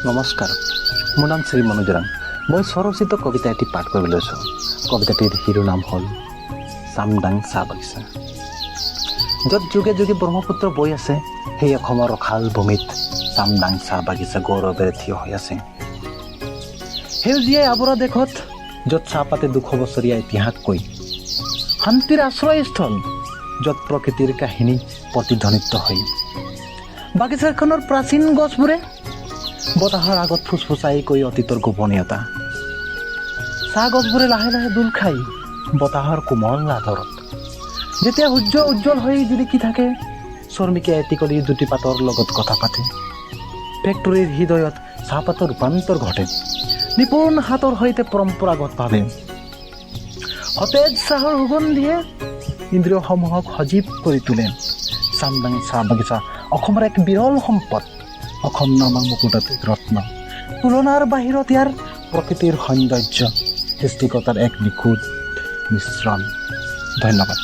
নমস্কাৰ, মোৰ নাম শ্ৰী মনোজ ৰাম। মই স্বৰচিত কবিতা এটি পাঠ কৰিব লৈছোঁ। কবিতাটিৰ শিৰোনাম হ'ল চামদাং চাহ বাগিচা। য'ত যুগে যুগে ব্ৰহ্মপুত্ৰ বৈ আছে, সেই অসমৰ ৰসাল ভূমিত চামদাং চাহ বাগিচা গৌৰৱেৰে থিয় হৈ আছে। সেউজীয়াই আৱৰা দেশত, য'ত চাহপাতে 200 বছৰীয়া ইতিহাস কৈ, শান্তিৰ আশ্ৰয়স্থল, য'ত প্ৰকৃতিৰ কাহিনী প্ৰতিধ্বনিত হয়। বাগিচাখনৰ প্ৰাচীন গছবোৰে বতাহৰ আগত ফুচফুচাই কৈ অতীতৰ গোপনীয়তা। চাহ গছবোৰে লাহে লাহে দোল খাই বতাহৰ কোমল আদৰত। যেতিয়া সূৰ্য উজ্জ্বল হৈ জিলিকি থাকে, শ্ৰমিকে এটিকলি দুটি পাতৰ লগত কথা পাতে। ফেক্টৰীৰ হৃদয়ত চাহপাতৰ ৰূপান্তৰ ঘটে নিপুণ হাতৰ সৈতে, পৰম্পৰাগতভাৱে। সতেজ চাহৰ সুগন্ধিয়ে ইন্দ্ৰিয়সমূহক সজীৱ কৰি তোলে। চামদাং চাহ বাগিচা অসমৰ এক বিৰল সম্পদ, অসম নামৰ মুকুটত এক ৰত্ন। তুলনাৰ বাহিৰত ইয়াৰ প্ৰকৃতিৰ সৌন্দৰ্য, সৃষ্টিকতাৰ এক নিখুঁত মিশ্ৰণ। ধন্যবাদ।